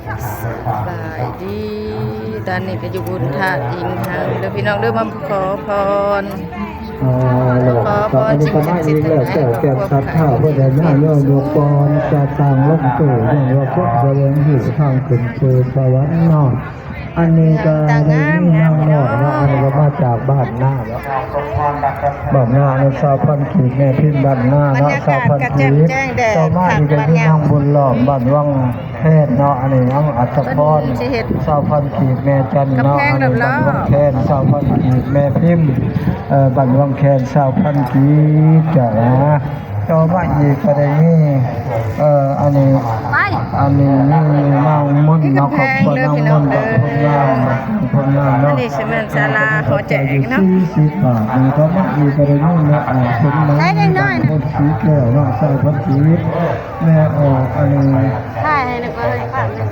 ສະບາຍດີ ຕອນນີ້ກໍຢູ່ບຸນທາດອີງຮັງເດີພີ່ນ້ອງເດີ ມາຂໍພອນ ຂໍພອນສິ່ງສັກສິດທັງຫຼາຍ ໃຫ້ຄວາມໄຄ ເພື່ອໄດ້ຍາດໂຍມລູກບອນຈະຕັ້ງລົງຕູ້ ຍ້ອນວ່າຄົນສະແຫວງຢູ່ທາງຂຶ້ນສູ່ສະຫວັນເນາະ. ອັນນີ້ກໍໄດ້ມີນາງນ້ອຍເນາະ ອັນນີ້ກໍມາຈາກບ້ານນາເນາະ ບ້ານນາເນາະ ຊາວພັນກີບ ແມ່ພິມບ້ານນາເນາະ ຊາວພັນກີບ. ຕໍ່ມາອີກກໍມີນາງບຸນລ້ອມ ບ້ານວັງ ແຄນເນາະ ອັນນີ້ນ້ອງອັດສະພອນ ຊາວພັນກີບ ແມ່ຈັນເນາະ ອັນນີ້ບ້ານວັງແຄນ ຊາວພັນກີບ ແມ່ພິມ ເອີ ບ້ານວັງແຄນ ຊາວພັນກີບ ຈ້າ. ຕໍ່ມາອີກກໍໄດ້ມີ ເອີ ອັນນີ້ ອັນນີ້ມີນາງມົນເນາະ ຄອບຄົວນາງມົນ ບ້ານໂພນງາມ ໂພນງາມເນາະ ອັນນີ້ຊິແມ່ນສາລາຫໍແຈກເນາະ ສີ່ສິບບາດ. ຕໍ່ມາອີກກໍໄດ້ມີແມ່ອອກ ສົມນາມ ບ້ານໂພນສີແກ້ວເນາະ ຊາວພັນກີບ ແມ່ອອກ ອັນນີ້ ຖ່າຍໃຫ້ແລ້ວກໍເລີຍ ຝາກເລີຍ.